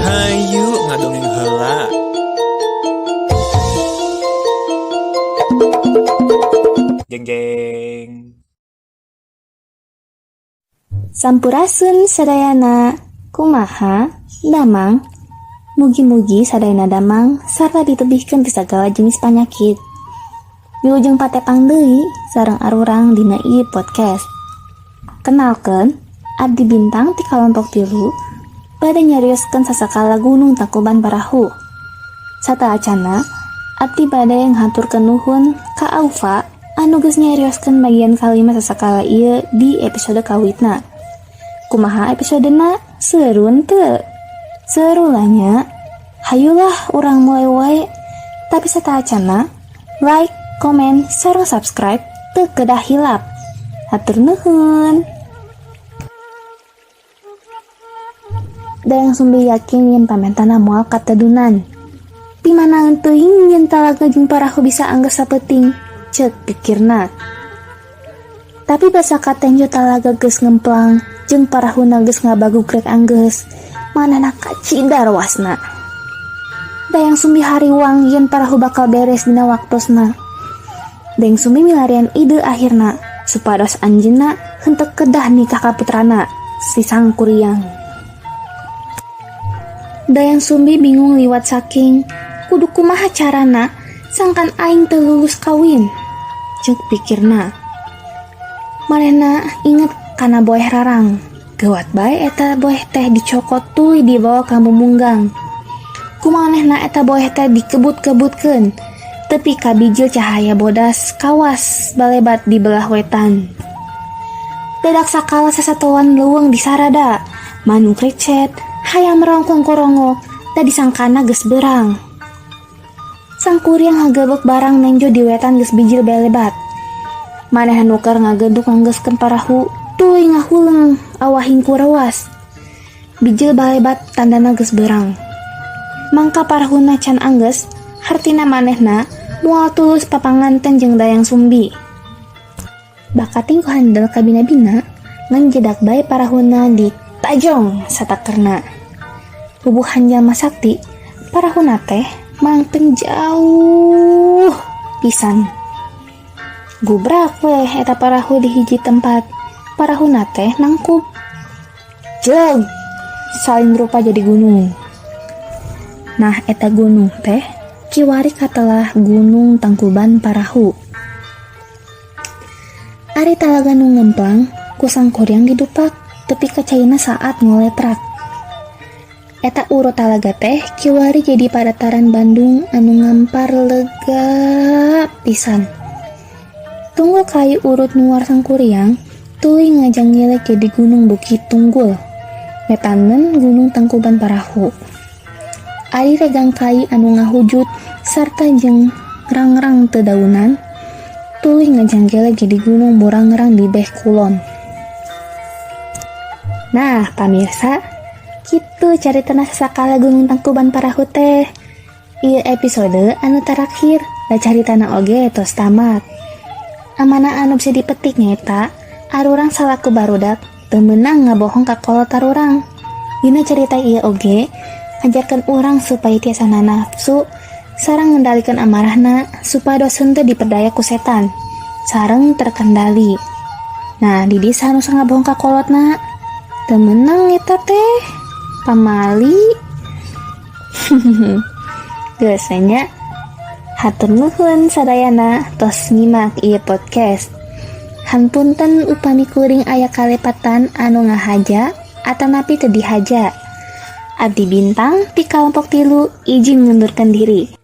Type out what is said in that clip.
Hayu ngadongeng heula. Jeng jeng. Sampurasun sadayana, kumaha damang? Mugi-mugi sadayana damang sarta ditebihkeun ti sagala jenis panyakit. Wilujeng patepang deui sareng arurang dina ieu podcast. Kenalkeun, abdi Bintang ti kalompok 3 bade nyarioskeun sasakala Gunung Tangkuban Parahu. Sateuacanna, abdi bade ngahaturkeun nuhun ka Aufa anu geus nyarioskeun bagian kalima sasakala ieu di episode kawitna. Kumaha episodena? Seru henteu? Seru lah nya. Hayulah urang mulai wae. Tapi sateuacanna, like, komen, sareng subscribe teu kedah hilap. Hatur nuhun. Dayang Sumbi yakin yen pamentana moal katedunan. Pimanaeun teuing yen talaga jeung parahu bisa anggeus sapeuting, ceuk pikirna. Tapi basa katenjo talaga geus ngemplang jeung parahuna geus ngabagug rek anggeus, manehna kacidar wasna. Dayang Sumbi hariwang yen parahu bakal beres dina waktosna. Dayang Sumbi milarian ide akhirna supados anjeunna henteu kedah nikah ka putrana, si Sangkuriang. Dayang Sumbi bingung liwat saking kudu kumaha carana sangkan aing teu lulus kawin, ceuk pikirna. Manehna inget kana boeh rarang. Geuwat bae eta boeh teh dicokot tuluy dibawa ka mumunggang. Ku manehna eta boeh teh dikebut-kebutkeun tepi ka bijil cahaya bodas kawas balebat di belah wetan. Dadak sakala sasatoan leuweung disarada, manuk recet, hayam rongkong korongo, da disangkana geus beurang. Sangkuriang ngagebeg barang nenjo di wetan geus bijil belebat. Manehna nu keur ngageduk nganggeuskeun parahu, tuluy ngahuleng awahing ku rewas. Bijil balebat tandana geus beurang. Mangka parahuna can anggeus, hartina manehna moal tulus papanganten jeung Dayang Sumbi. Bakating ku handel kabina-bina, ngan jedak bae parahuna di tajong satakerna. Bubuhan jalma sakti, parahuna teh mangpeng jauh pisan. Gubrak weh eta parahu di hiji tempat, parahuna teh nangkub. Jeleg, salin rupa jadi gunung. Nah eta gunung teh kiwari katelah Gunung Tangkuban Parahu. Ari talaga nu ngemplang ku Sangkuriang didupak tepi ka caina saat ngoletrak. Eta urut talaga teh kiwari jadi padataran Bandung anu ngampar lega pisan. Tunggul kayu urut nuar Sangkuriang tuluy ngajanggelek jadi Gunung Bukit Tunggul. Wetaneun Gunung Tangkuban Parahu. Ari regang kai anu ngahujut sarta jeung ngrang-ngrang teu daunan tuluy ngajanggelek jadi Gunung Burangrang di beh kulon. Nah, pamirsa, kitu caritana sasakala Gunung Tangkuban Parahu teh. Ieu episode anu terakhir, da caritana oge tos tamat. Amanah anu bisa dipetik nyaeta arurang salaku barudak teu meunang ngabohong ka kolot arurang. Dina carita ieu oge ngajarkeun urang supaya tiasa nafsu sareng ngendalikeun amarahna supados henteu diperdaya ku setan sareng terkendali. Nah, di dieu saha nu ngabohong ka kolotna? Teu meunang eta teh. Pamali. Geus nya. Hatur nuhun sadayana tos nyimak ieu podcast. Hapunten upami kuring aya kalepatan anu ngahaja atanapi teu dihaja. Abdi Bintang ti kalompok 3 izin ngundurkan diri.